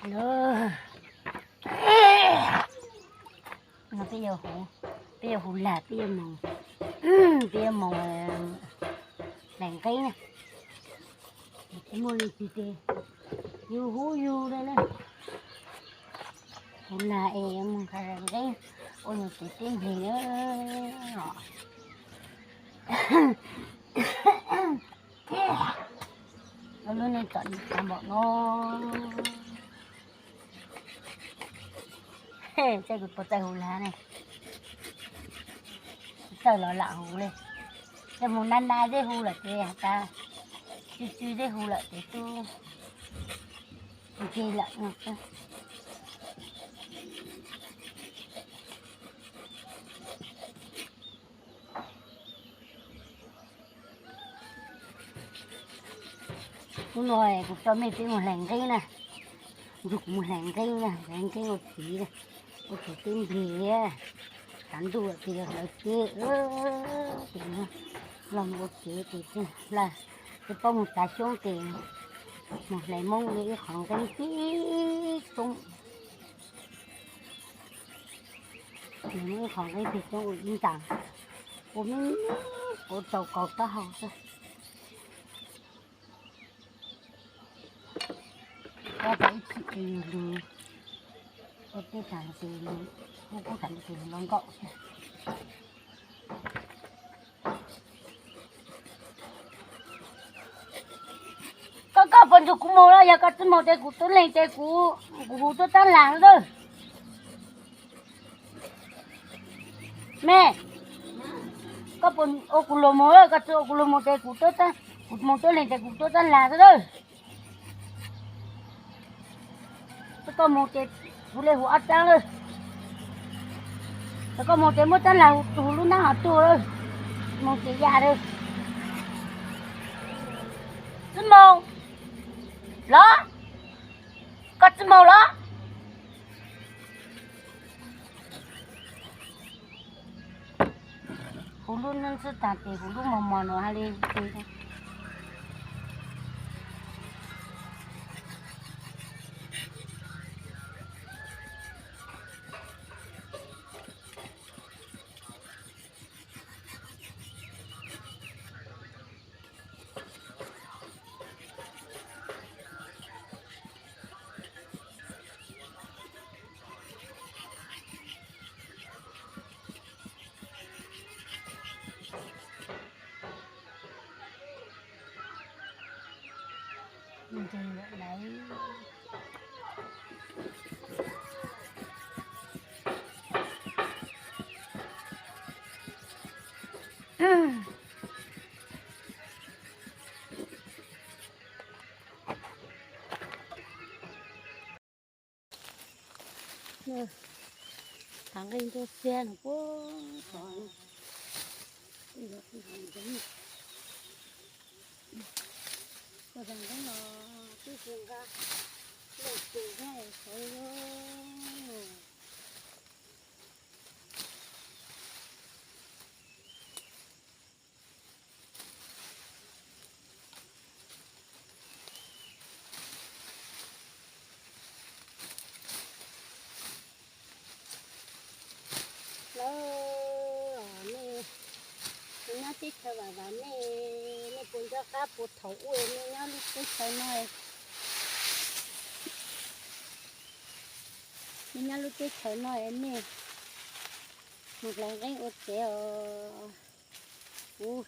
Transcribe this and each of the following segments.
No peb yuav hu, peb yuav hu lag, peb yuav mus, peb yuav mus hlais nqeeb na. Muaj leej twg ces yus hu yus li na. Hu lag es mus hlais nqeeb ua yus tus tib nplig na. Lub neej txom nyem tas npaum no. Tej kuv puas txawj hu lag ne, txawj los lam hu li. Tej mus na na zeb hu lawm ces has tas, tsw tsw zeb hu lawm ces tub nce lawm no. Hnub no kuv coj mej peb mus hlais nqeeb na. Nrug kuv mus hlais nqeeb na, hlais nqeeb ua txiv, ua txiv tib nplig. Tav ntuj ces hlawv ceb, ces los ua tsev ces tsis paub mus tsav xyoob ces mus hlais Hmoob li ib qho nqeeb pig toob. Mus ib qho nqeeb pig toob ua ib ntas, ua me me, ua rau kaus taub hau xwb. Koj tas ib chim ces yus lug, ua teb tas ces yus, ua kub tas ces yus los nkaum xwb. Koj, koj puas nrug kuv mus los yog koj tsi mus ces kuv tub leeg ces kuv, kuv hu tuaj tab lag lawm. Me, koj puas ua kuv lug mus, koj tsi ua kuv lug mus ces kuv, kuv mus tub leeg ces kuv tuaj tab lag lawm. Koj mus ces kuv le hu ob rab lawm. Koj mus ces muab rab lag hu lub nab hov tuag lawm. Mus ces ya lawm. Tsi mus los? Koj tsi mus los? Hu lub nab xwb tas ces hu lub mos mos no hab li. Thav nqi ntuj xiab no puag tod. Ua thav nqi no twb tsis nqa leej twg thiab es sawv. Lawv, nej nyob teb chaws vam vam, nej, nej puas nco qab puas thaum ub nej nyob lub teb chaws no? Nej nyob lub teb chaws no nej mus hlais nqeeb ua tsev os. Kuv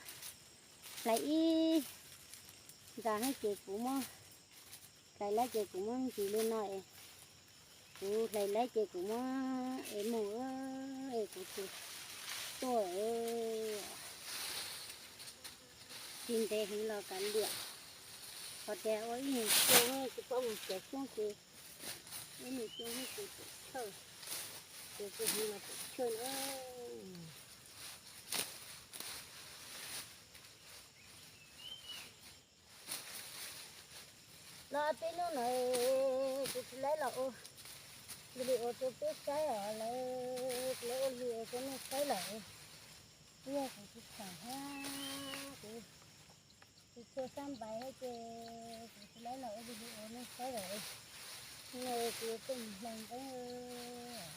hlais ib ntas ces kuv muab, hlais lawm ces kuv muab ntsis li no es, kuv hlais lawm ces kuv muab es mus es kuv tsis tuaj. Tsis ntev heev los kav liam, qhov tias ua ib nus xyoo tsis paub mus tsav xyoob ces, ib nus xyoo ces tsis chawj, ces tsis heev los tsis chawj na. Los peb hnub no kuv tsis lawv los ua video rau peb saib os, lawv, kuv lawv ua video rau nej saib lawm. Yog kuv tsis khoom thiab kuv tsis tshua sab npais thiab ces kuv tsis lawv los ua video nej saib lawm. Hnub no Tus hlais nqeeb.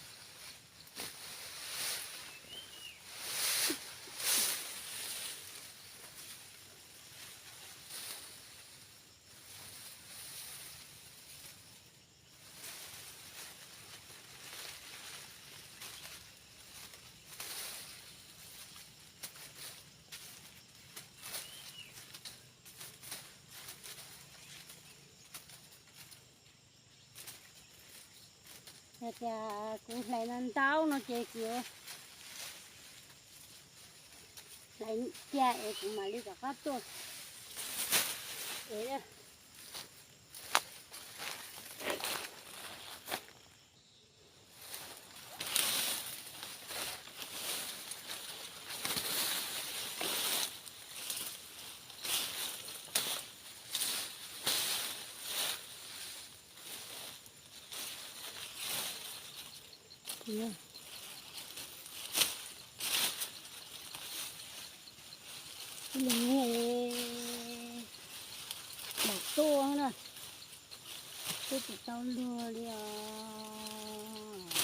Yog tias kuv hlais no ntau no ces kuv hlais cia es kuv mam li rov qab tuaj es. Ib leeg mam tuaj na, twb tsis tau luag li os.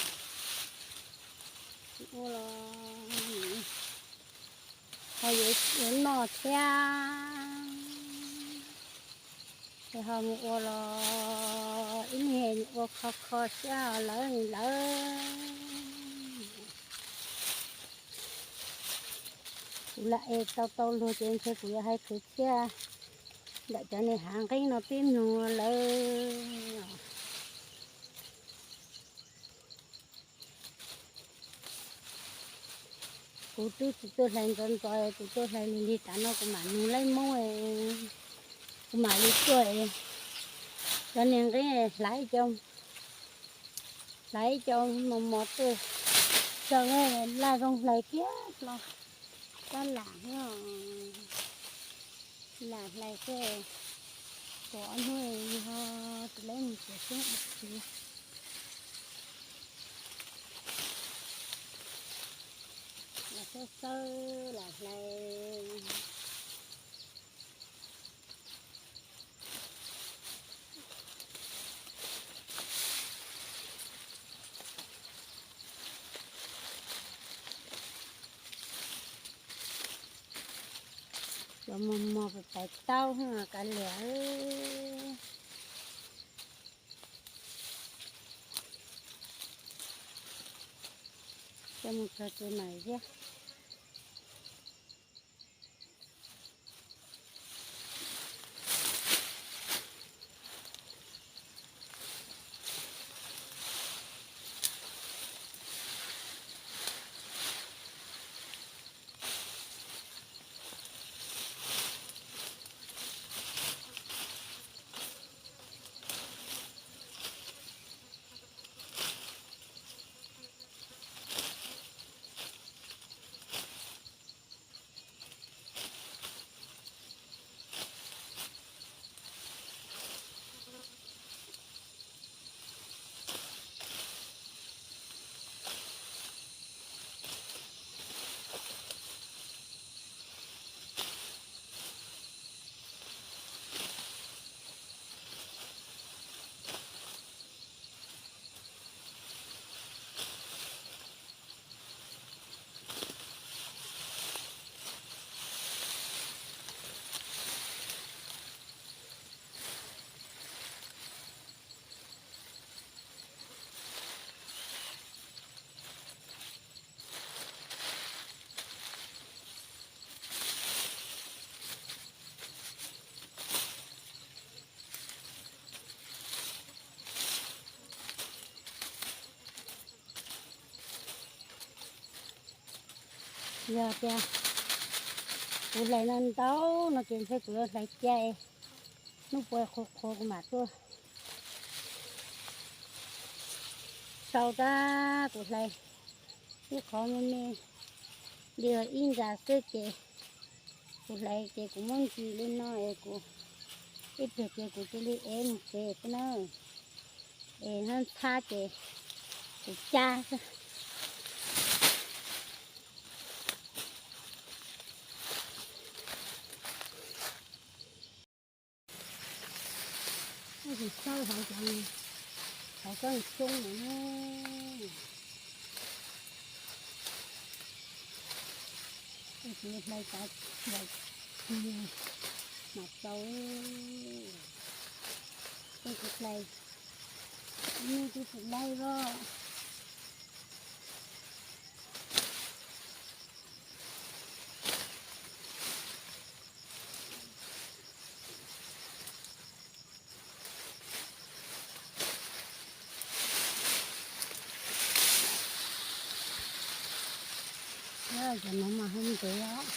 Tsis ua los ho yuav noj thiab. Es ho mus ua los ib leeg ua kho kho siab lawm lawm. Kuv lam es tau tau luag ces ntshe kuv yuav hais kwv txhiaj ntawm cov niag hav nqeeb no pib mloog lawm. Kuv twb tsis tuaj hlais ntxov ntxov, kuv tuaj hlais lig lig tas no kuv mam nug laib moob, kuv mam li tuaj. Cov niag nqeeb hlais cov, hlais cov mos mos tuaj, cov laj zoo hlais thiab los kab lam, lam hlais xwb. Pom ob hnub yog tus leb mus txiav xyoob ua txiv, lam xawb xawb lam hlais. Cov mos mos pais taub kav liam. Coj mus txog tsev mas thiab. Yog tias kuv hlais no ntau no ces ntshe kuv yuav hlais cia, hnub puas qhuav qhuav kuv mam tuaj. Sau tab kuv hlais ib qho me me li ib ntsa xwb ces kuv hlais ces kuv muab ntsis li no es kuv ib pliag ces kuv cia li ev mus tsev xwb na. Es hnab ntxhab ces kuv cab xwb. Tab sis xaub hauv cov Qhov koj xyoob no, tus hlais tav nplaum txiag mam tau, tus hlais, ib hnub twb tsis laij os. Cov no mas hoob ntev os.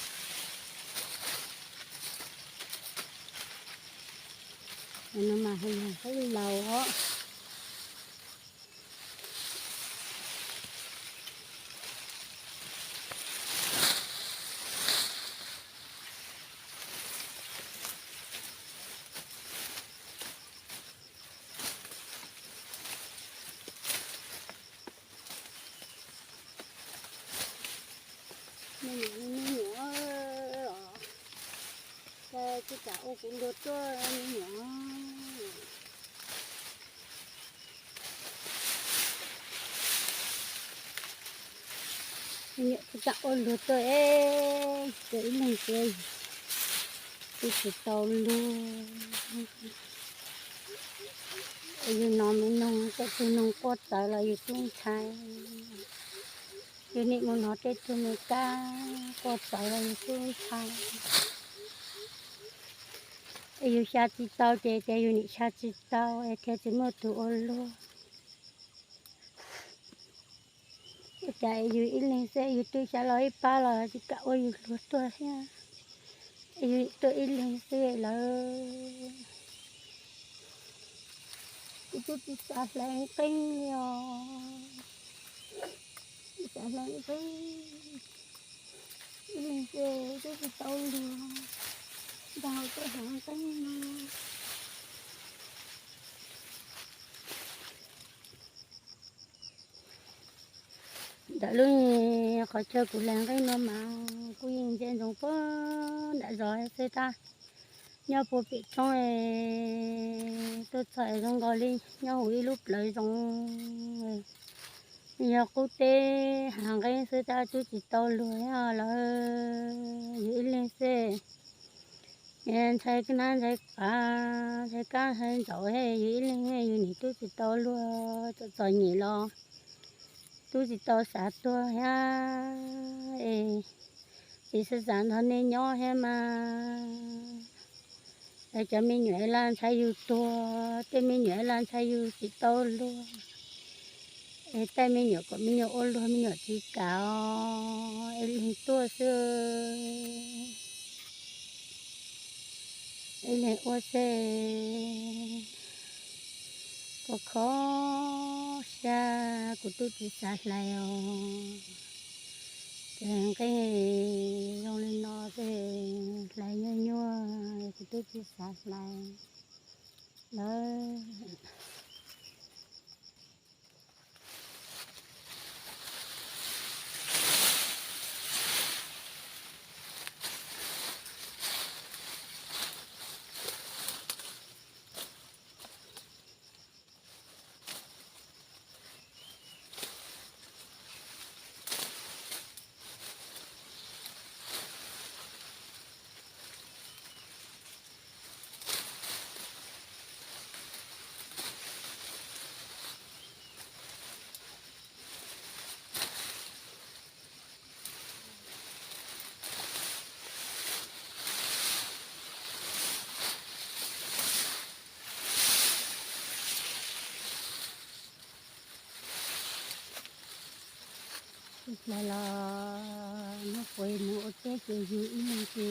Cov no mas hoob laus os. Me nyuam, me nyuam, tsis kam ua kuv luag tuaj me nyuam. Me nyuam tsis kam ua luag tuaj es, ib leeg xwb twb tsis tau luag. Yus hnov me noog, tej tug noog quaj txawv los yus kuj ntshai. Yus nim mus hnov tej tug me kab quaj txawv los yus kuj ntshai. Es yus xya tsis tau ces tias yus nim xya tsis tau es thiaj tsis muaj tus ua luag. Ua cas es yus ib leeg xwb yus twb xya los ib pab los tsis kam ua yus luag tuaj thiab. Es yus tuaj ib leeg xwb lawm. Kuv twb tsis xav hlais nqeeb li os. Tsis xav hlais nqeeb. Ib leeg xwb twb tsis tau luag, ntag hauv tuaj hlais nqeeb no. Ntawm lub qhov chaw kuv hlais nqeeb no mas kuj yeej ntsia ntsoov puag nram zos xwb tab. Nyob puag pem roob, tuaj txog es zoo nkaus li nyob hauv ib lub plawv zoov. Yog qub teb hav nqeeb xwb tab twb tsis tau luag lawm, yus ib leeg xwb. Ntshai hnab ntshai qav, ntshai kab ntshai ntsaum, yus ib leeg yus nim twb tsis tau luag, txom txom nyem los twb tsis tau xav tuag thiab. Es txiv xav xav nrog nej nyob thiab mas. Es cov me nyuam ib laj ntshai yus tuag, tej me nyuam ib laj ntshai yus tsis tau luag. Es tej me nyuam kom me nyuam ua luag me nyuam tsis kam os, es leeg tuaj xwb. Es leeg ua xwb. Kho kho siab, kuv twb tsis xav hlais os. Ces nqeeb zoo li no xwb, hlais nyuaj nyuaj, kuv twb tsis xav hlais lawm. Hlais los nyob puag mus ua teb ces yus ib leeg ces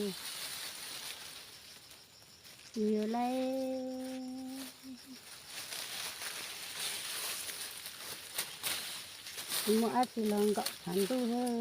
yus yuav laib. Tsis muaj dab tsi los nkaum tshav ntuj os.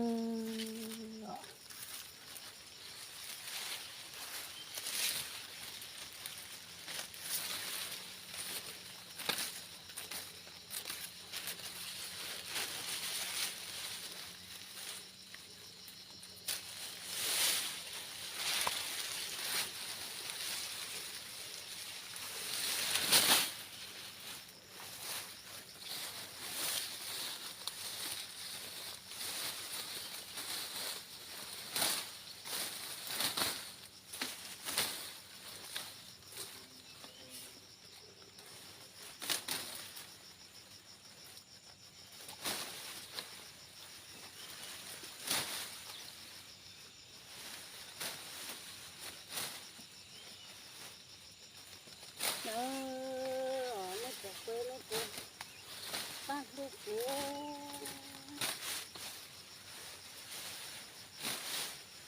kuv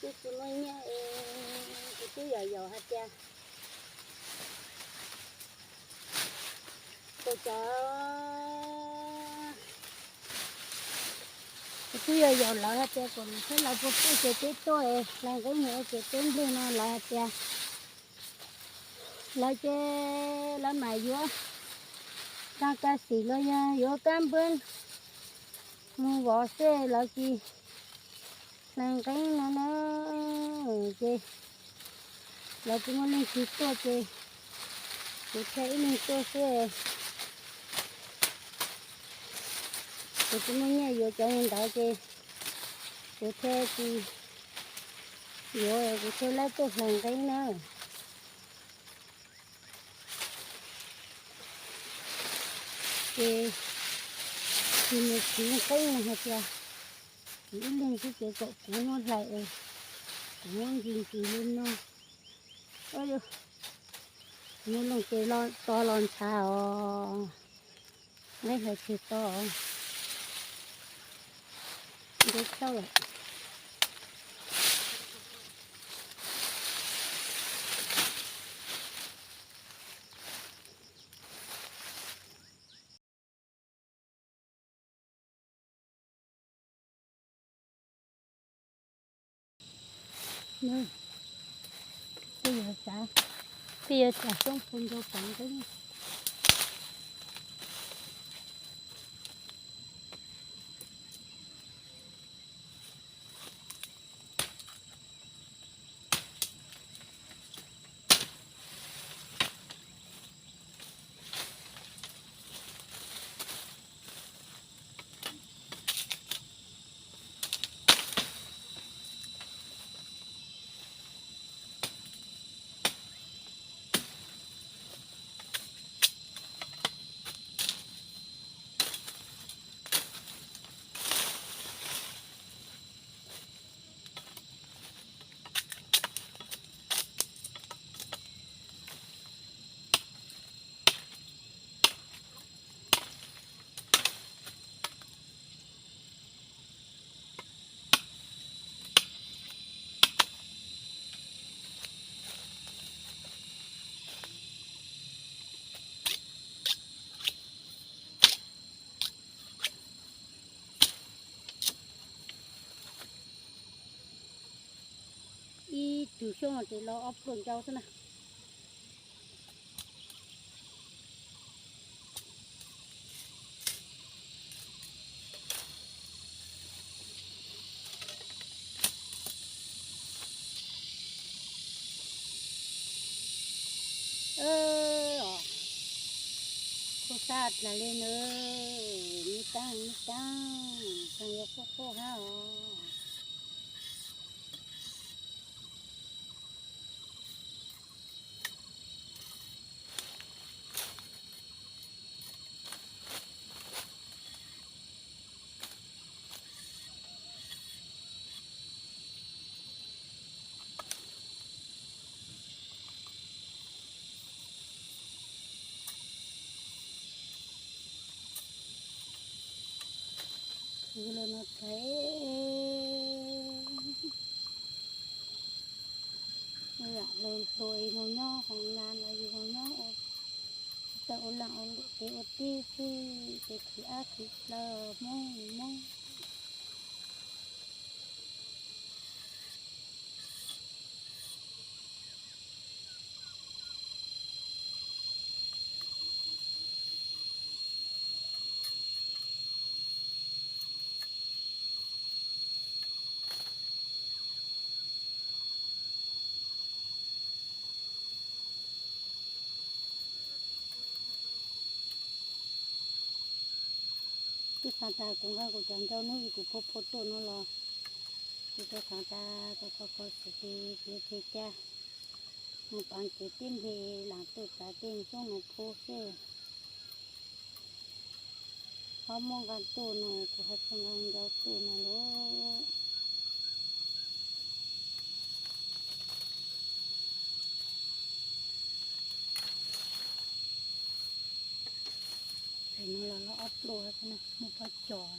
twb tsis muaj nyiaj es kuv twb yaum yaum hais tias kuv cov, kuv twb yaum yaum lawv hais tias kom lawv thiab lawv puas tuaj ces peb tuaj es hlais nqeeb mus ua kev tub nplej no lawv hais tias lawv ces lawv mam yuav tag kab xim los yog yuav kab npwb mus vov xwb lawv tsis hlais nqeeb no na. Ces lawv tsis muaj leej twg tuaj ces kuv thiaj ib leeg tuaj xwb. Kuv tsis muaj nyiaj yuav cov ntawd ces kuv thiaj tsis yuav, kuv thiaj laib tuaj hlais nqeeb na. Ces tus niam txiv nqeeb no hais tias kuv ib leeg xwb ces kom kuv muab hlais es kuv muab ntsis ntsis li no. Muab loo ces to los ntshav os, nqeeb hlais tsis to. Nqeeb tshauj lawm. Peb yuav tsa, peb yuav tsa xyoob phu nrog pov nqeeb. Ib tug xyoob no ces los ob pluag ncau xwb na. Kuj sab dlawg li na, me taab me taab, tseem yuav quaj quaj hab os. Kuv los no txais, lam los hluas mus nyob hoo na no yus mus nyob ua, tsis tau ua lam ua luam kev ua tij xwb ces khwv ab khwv hlaws Hmoob Hmoob. Twb xav tas kuv nqa kuv cov ncau hnub ib kuv phua phua tuaj no los, twb xav tas koj koj koj xwm tis piav tseg cas, mus paav kev tib nplig lam tuaj txav tej xyoob no phua xwb. Ho muaj nqa tuaj no kuv ho tsis nqa ncau tuaj no lauj. Ces no los loj ob pluaj, muaj pob cos.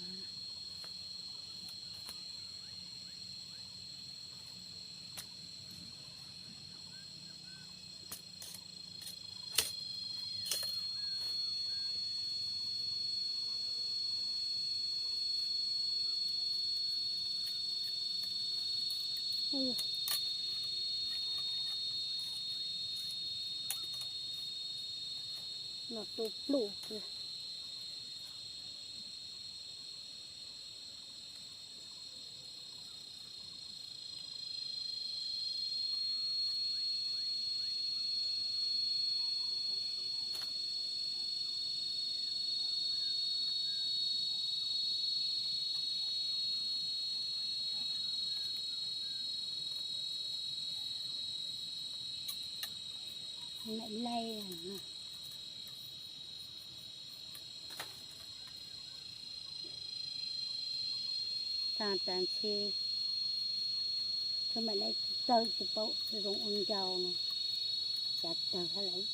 Los tu pluj kiag. Maiv laij. Tag tas ntshe txhob mam li txawj tsis paub zoo ua ncau no, cas tawg hab lawm.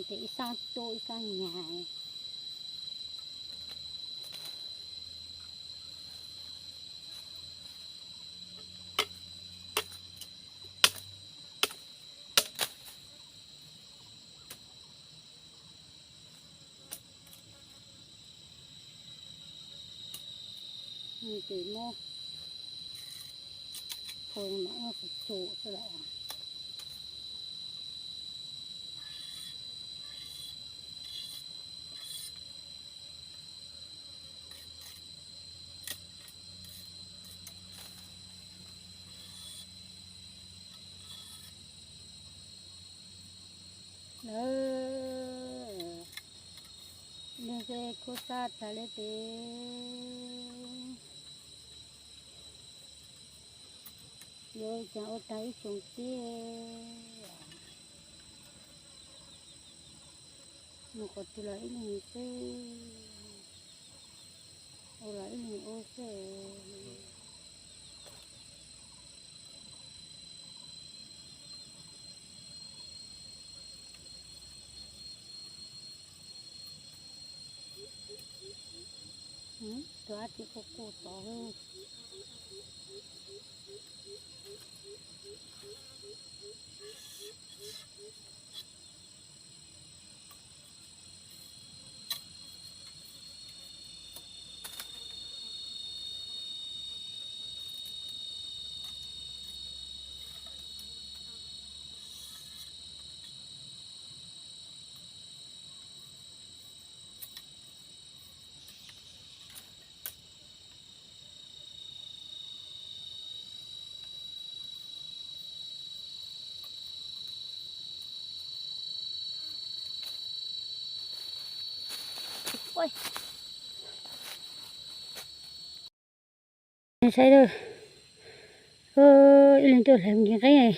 Ces ib sab tuaj ib sab nyas. Ces muab phua mas ua tsuj tsuj xwb lawm. Lawv, nws ces kuj xab tas li ces yuav cas ua tag ib xyoos thiab. Mus qhov twg los ib leeg xwb, ua los ib leeg ua xwb. Tus dab tsi quaj quaj tod. Saib lawm, ib leeg tuaj hlais nce qeeb,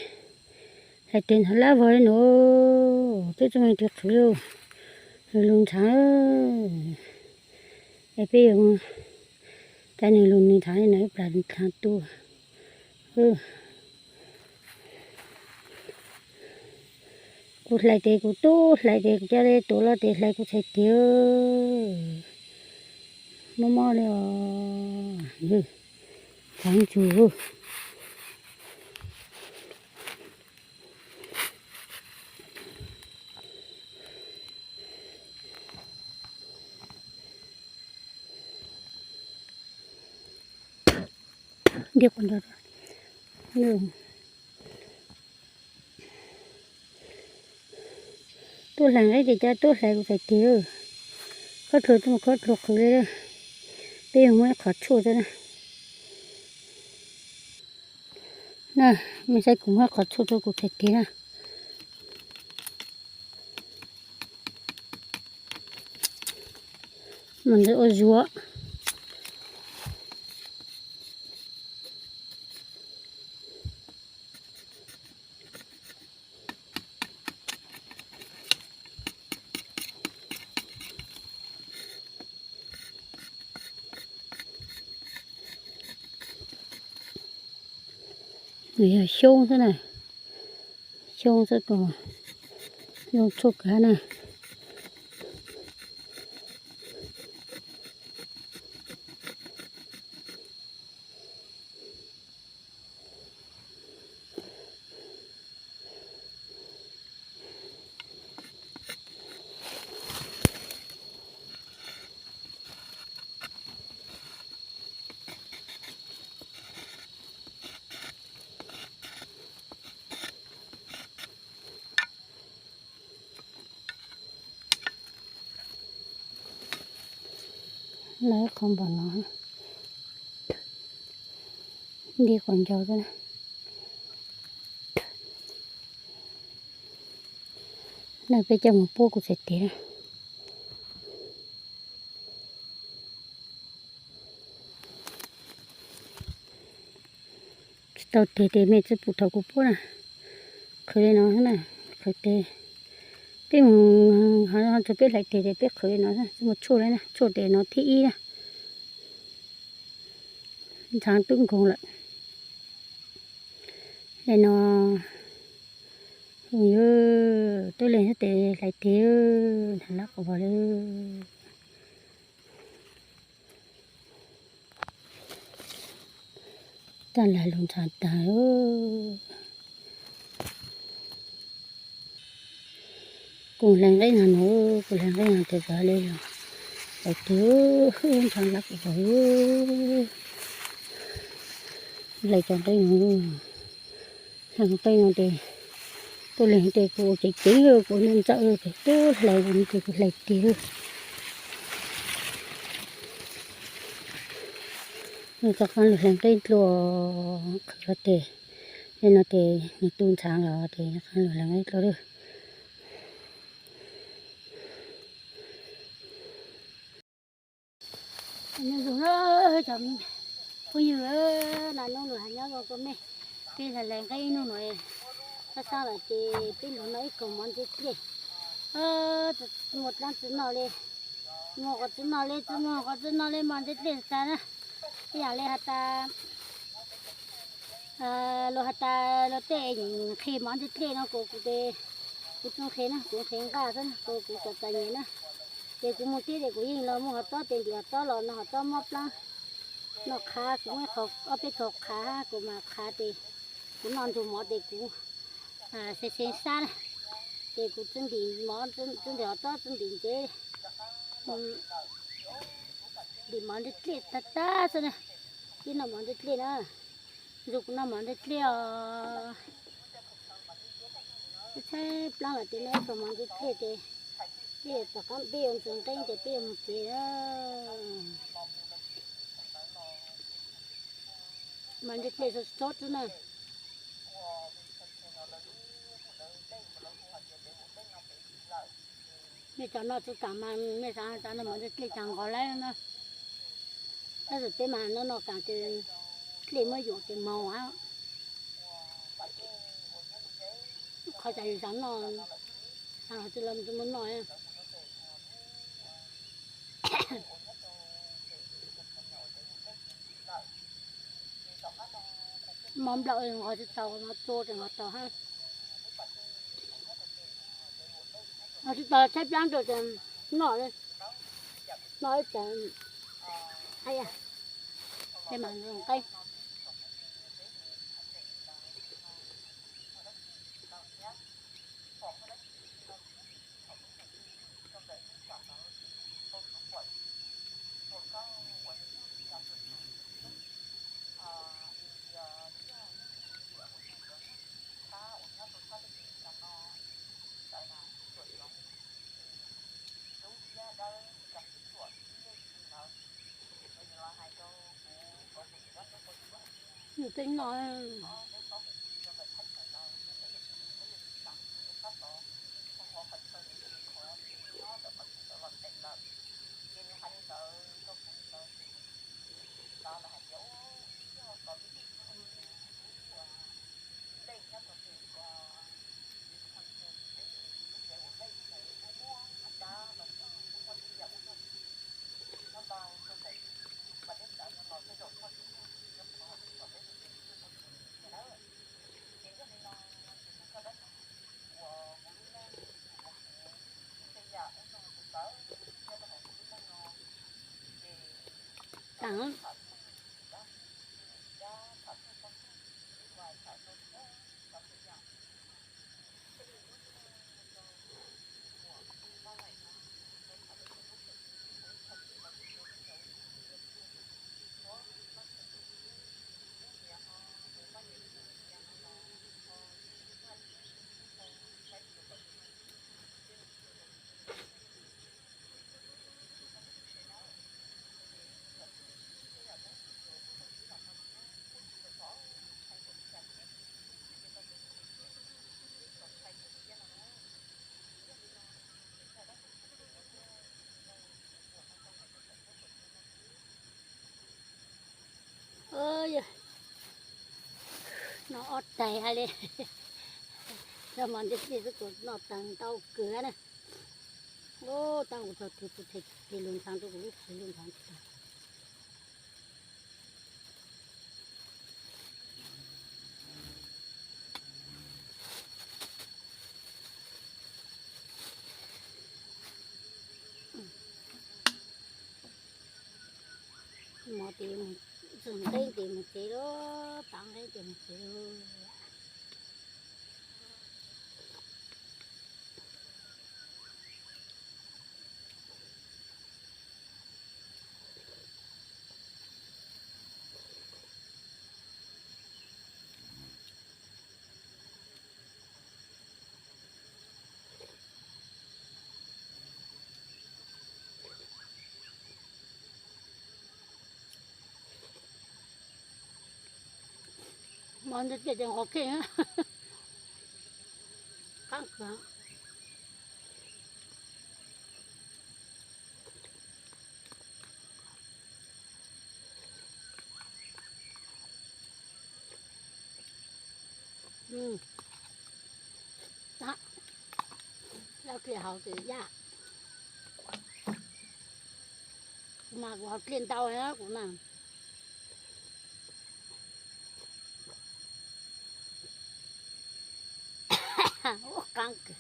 hlais tes nthov lab vog li no, twb txoj me tis qhwv li, lug ntshav. Es peb yuav cab nws lug nws ntshav li no ib plag ntshav tuaj. Kuv hlais tes kuv tub hlais tes kuv coj li tuav loj tes hlais kuv txhais tes. Mob mob li os. Tshav ntsug. Tuaj hlais nqeeb ces coj tuaj hlais kuv txhais tes. Khob hlua tuaj mus khob hlua qhwv li. Peb yuav muab ib qhov tshuaj xwb na. Na, mej saib kuv muab qhov tshuaj rau kuv txhais tes na. Mas ntawd ua zuav. Nws yog xyoob xwb na, xyoob xwb kom zoo tshuaj kav na. Lawv qhov npaum no, nti qhov ncauj xwb na. Lawv peb coj mus pub kuv txiav tes na. Tsis tau tes ces mej tsi pum thaum kuv pub na. Qhwv li no xwb na, qhwv tes. Peb mus, ho tsuas peb hlais tes ces peb qhwv li no xwb, tsi muaj tshuaj li na, tshuaj tes no thib ib na. Ntxhaav tub nkoog lawm. Li no, yog tub leeg xwb tes hlais tes, ntxhaav lab qhov vog li. Taj lag lug ntxhaav taag. Kuv hlais nqeeb no, kuv hlais nqeeb no tes txawv li los, hlais tes, ntxhaav lab qhov vog. Hlais cov nqeeb no, hlais nqeeb no tes, tub leeg tes kuv ceev ceev, kuv niam ntxawm tes tub hlais ces kuv hlais tes. Rov qaab lug hlais nqeeb dlua, qhwv tes, li no tes nws tu ntxhaav los tes rov qaab lug hlais nqeeb dlua lawm. Nyob zoo na cov phooj ywg, naj nub nua has nyob zoo rua mej. Peb hlais nqeeb ib nub no, sab sab lawm ces peb lug noj ib kaug mov ntse dlej. Muaj dlaab tsi noj li, muaj qhov tsi noj li, tsi muaj qhov tsi noj li, mov ntse dlej tas na. Ib yaam li has tas, luag has tas luag tej nqhis mov ntse dlej no kuas kuv tes, kuv tsi nqhis na, kuv nqhis nqaj xwb na, kuas kuv txom txom nyem na. Ces kuv moog tib tes kuv yeej los muaj hov tob tes ntim hov tob los noj hov tob mob plaab. Noj qhav, kuv muaj ob peb kaug qhav, kuv mas qhav tes kuv noj nrug mov tes kuv xeev xeev sab na. Ces kuv tsi ntim mov, tsi ntim hov tob, tsi ntim ntsev, ntim mov ntse dlej tag tag xwb na. Peb noj mov ntse dlej na, nrug kuv noj mov ntse dlej os. Tshaib tshaib plaab lawm tes noj ib kaug mov ntse dlej tes peb yuav rov qaab, peb yuav ntxuav nqeeb tes peb yuav moog tsev. Mov ntse dlej txhob txhob xwb na. Mej cov noj tsi kaam mas mej xaav tas noj mov ntse dlej taag nqos lawm na. Tab sis peb mas noj noj kaam tes dlej muab yuam tes moog. Qhov tas yus xaav noj, xaav tsi los tsi muaj noj. Mov nplaum nqos tsi tau, mov tsua tes nqos tau hab. Nqos tsi tau tshaib plaab rua tes noj li, noj ib tes, peb mas nqeeb. Nws tseeb no. Noj ob taig hais li, cov mov ntse ntse xwb kuv noj tag ntau kawg na. Tab kuv txog twg kuv them lug ntxhaav rau kuv lub txiv lub ntxhaav. Mov tes mus, txog nqeeb tes mus tsev lauj, tav nqeeb tes mus tsev lauj. Mov ntse ntse ces nqos kiag, qaab kawg. Lab kiag hauv tes yaj, kuv mas kuv hauv dlej ntau kuv mas. Ua qaab kawg.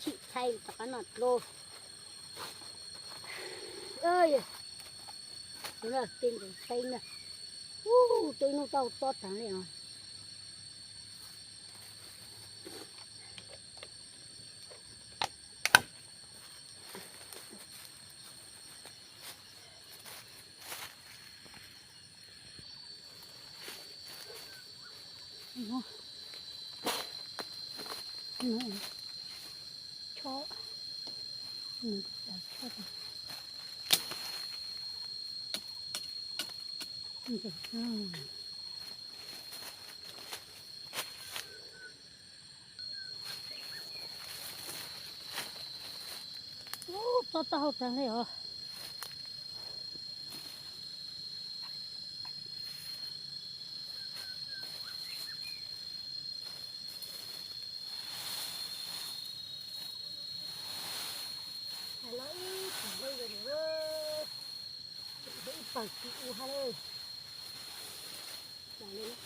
Chim tshai rov qab noj dlua. Tej ntawd teeb na, ub, tej nub tau tob taag le os. Chob, chob, ub, tob taub hau taag le os. Hais los ib tug nqeeb zoo, ib pawg tsis ua hab le. Los le ib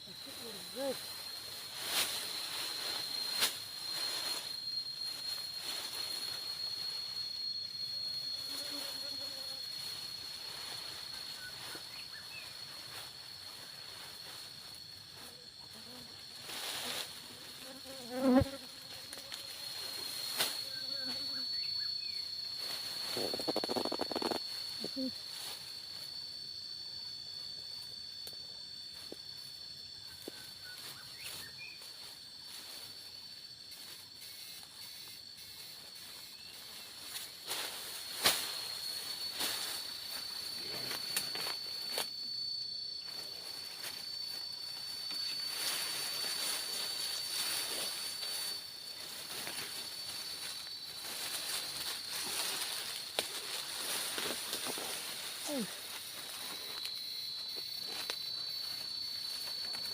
pawg tsis ua lawm.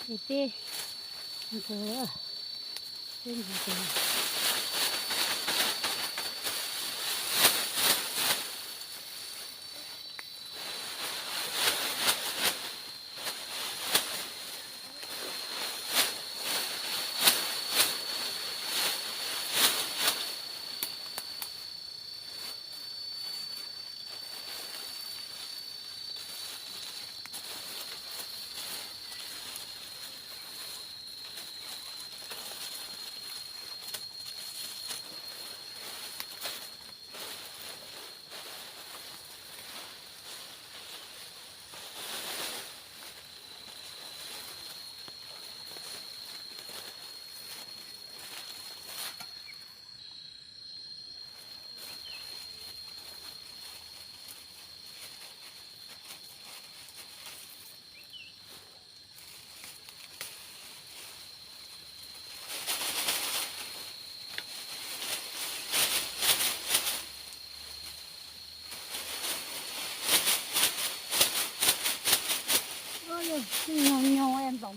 Ces peb ntxuag, peb ntxuag.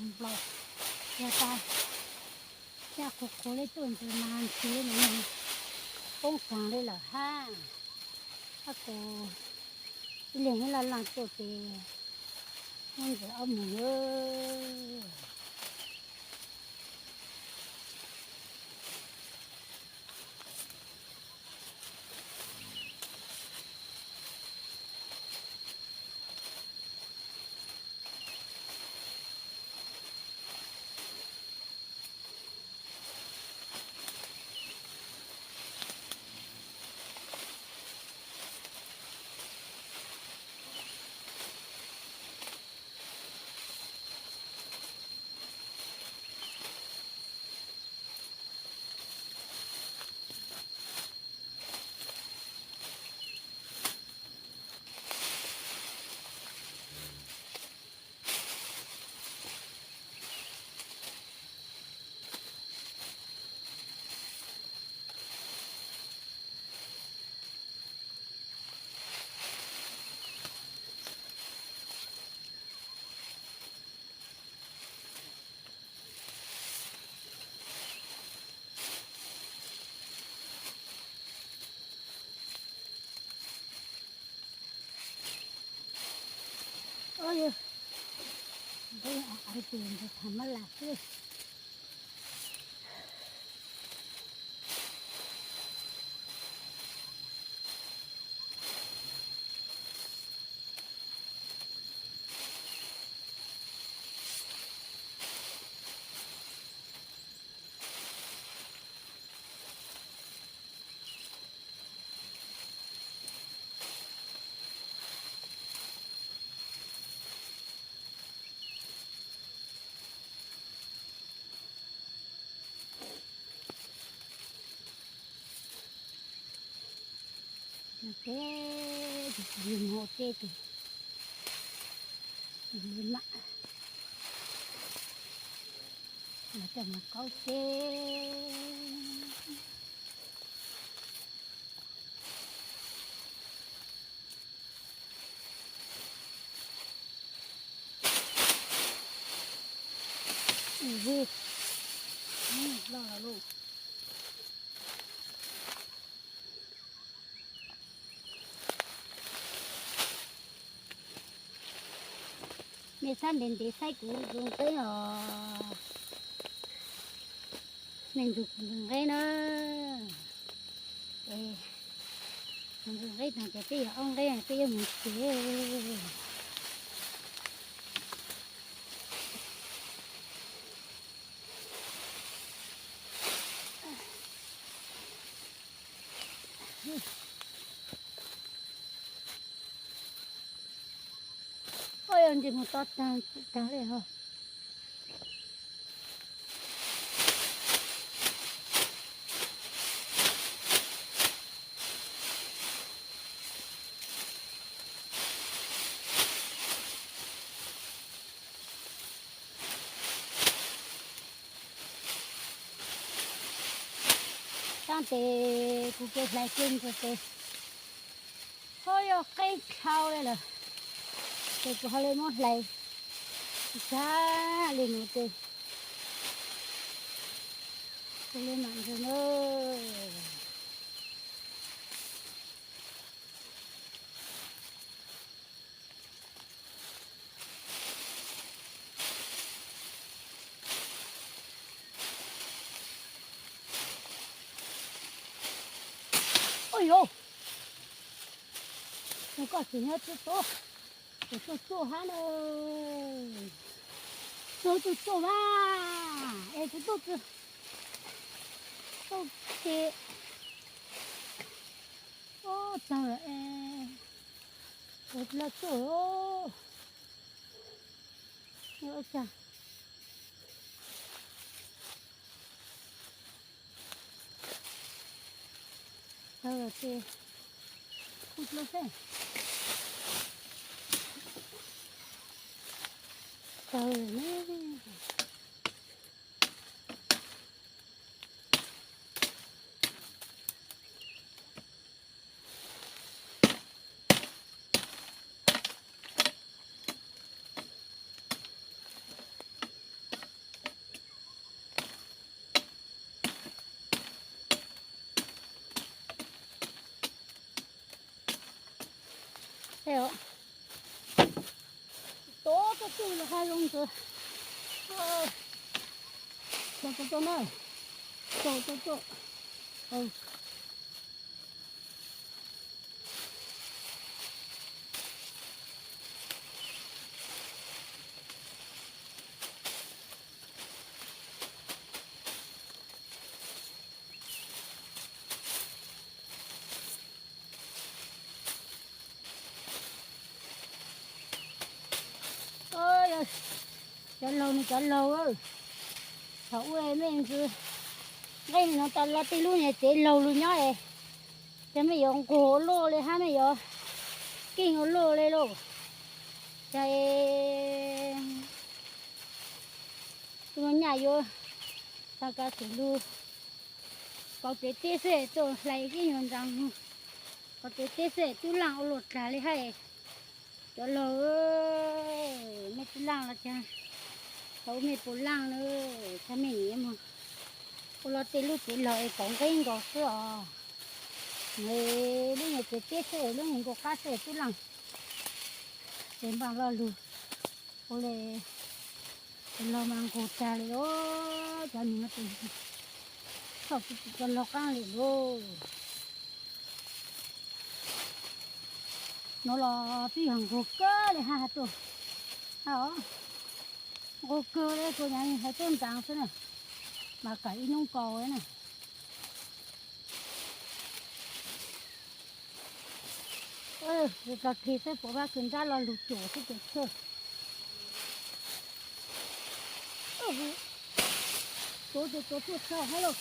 Nplaum, yog tas caj qhuav qhuav li tuaj ntxiv mas ntxiv li no poob saag li lawm hab. Ab kuv ib leeg ib laj laj tuaj ces muab ntxiv ob mug na. Ua, tham mab lam xwb. Ces tus mus ua teb tus, tus li mam los coj mus kaub teb. Ub, loj los lauj. Nej saib ntev ntev saib kuv ntxuav nqeb os. Nej ntxuav kuv ntxuav nqeb na. Es kuv ntxuav nqeb tag ces peb yuav aub nqeb peb yuav mus tsev. Oj, yog ntsis mus to tag tag li ho. Taab tes kuv kev hlais kev ntsuag tes ho yog qeeb dlhau li lawm, ces kuv ho li muab hlais tag li no ces kuv li mam ntsuag na. Ua yuav, tus koj tsis nyob tsis tuaj, kuv tuaj tsuj hab na, kuv tuaj tsuj mas es kuv tuaj tsuj, tuaj ces, ub, tawg lawm es, kuv los tsuj, ua cas tawg lawm ces kuj dlua xwb. Tawg lawm ne. Os, tod tuaj twg los haj zoo ntawd. Tod tod tod na, tod tod tod. Cov laug no cov laug, thaum ub mej ntxwv nqeej no tas los tej lub niag tsev laug lug nyob es, ces mej yuav nquag ua luaj li hab mej yuav keej ua luaj li lauj. Ces tus nyaj yuav tag kav xwm lug, kaus tsev teb xwb tuaj hlais ib nyuag ntsaa, kaus tsev teb xwb tub laaj ua luaj tag li hab. Cov laug, mej tub laaj los cas, thaum ub mej puas laaj na, tag mej niam mus ua los tej lub tsev laug es kaus nqeeb nkaus xwb os. Lub niag tsev teb xwb lub niag nkaus qab xwb tub laaj, ces npaaj lo lug ua li los mas nqug tag li os. Cov nus no ces txhob tsis cov laug qaab li lauj. Nuav los twb yog nqug kawg li hab has tuaj, a, nqug kawg li kuv nyav hais tuaj ntsaa xwb na, mas kaam ib nub kaus na. Tso plig xwb puas pab kws nrab lo lug cuam xwb ces tshaj. Tuav ces tuav tuaj tshaj hab lauj.